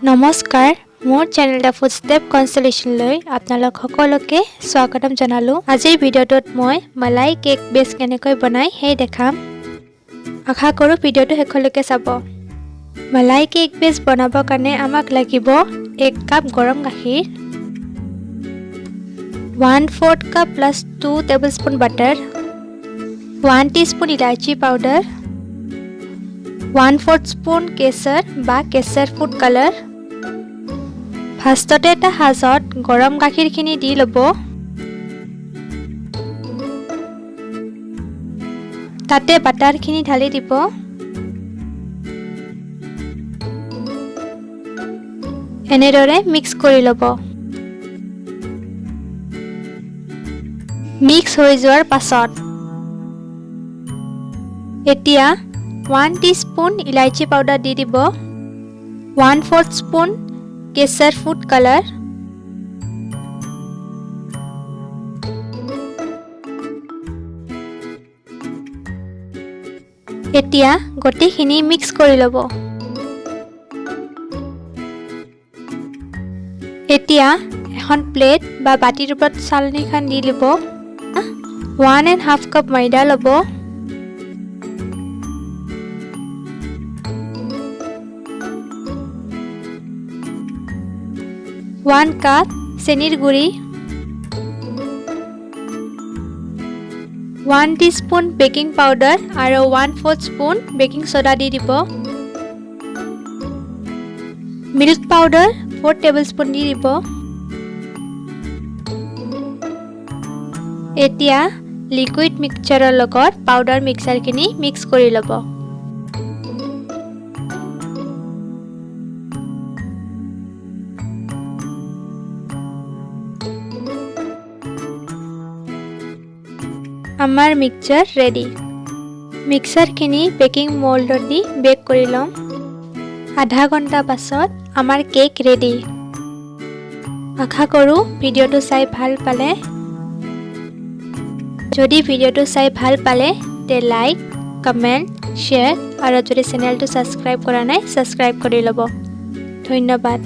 নমস্কাৰ, মোৰ channel the footstep কনষ্টেলেশ্যনলৈ আপোনালোক সকলোকে স্বাগতম জনালোঁ। আজিৰ ভিডিঅ'টোত মই মালাই কেক বেছ কেনেকৈ বনাই সেই দেখাম। আশা কৰোঁ ভিডিঅ'টো শেষলৈকে চাব। মালাই কেক বেছ বনাবৰ কাৰণে আমাক লাগিব 1 কাপ গৰম গাখীৰ, 1/4 cup plus 2 table spoon butter, 1 teaspoon ইলাচি পাউডাৰ, 1/4 স্পুন কেশৰ বা কেশৰ ফুড কালাৰ। ফাৰ্ষ্টতে এটা সাজত গৰম গাখীৰখিনি দি ল'ব। তাতে বাটাৰখিনি ঢালি দিব। এনেদৰে মিক্স কৰি ল'ব। মিক্স হৈ যোৱাৰ পাছত এতিয়া 1 স্পুন ইলাচি পাউডাৰ দি দিব, 1/4 স্পুন কেশৰ ফুড কালাৰ। এতিয়া গোটেইখিনি মিক্স কৰি ল'ব। এতিয়া এখন প্লেট বা বাতিৰ ওপৰত চালনীখন দি ল'ব। 1½ কাপ ময়দা ল'ব। 1 কাপ চেনিৰ গুড়ি, 1 স্পুন বেকিং পাউডাৰ আৰু 1/4 স্পুন বেকিং ছ'ডা দি দিব। মিল্ক পাউডাৰ 4 টেবুল স্পুন দি দিব। এতিয়া লিকুইড মিক্সাৰৰ লগত পাউডাৰ মিক্সাৰখিনি মিক্স কৰি ল'ব। আমাৰ মিক্সাৰ ৰেডি। মিক্সাৰখিনি বেকিং মল্ডত দি বেক কৰি ল'ম। আধা ঘণ্টা পাছত আমাৰ কেক ৰেডি। আশা কৰোঁ ভিডিঅ'টো চাই ভাল পালে। যদি ভিডিঅ'টো চাই ভাল পালে তে লাইক, কমেণ্ট, শ্বেয়াৰ আৰু যদি চেনেলটো ছাবস্ক্ৰাইব কৰা নাই, ছাবস্ক্ৰাইব কৰি ল'ব। ধন্যবাদ।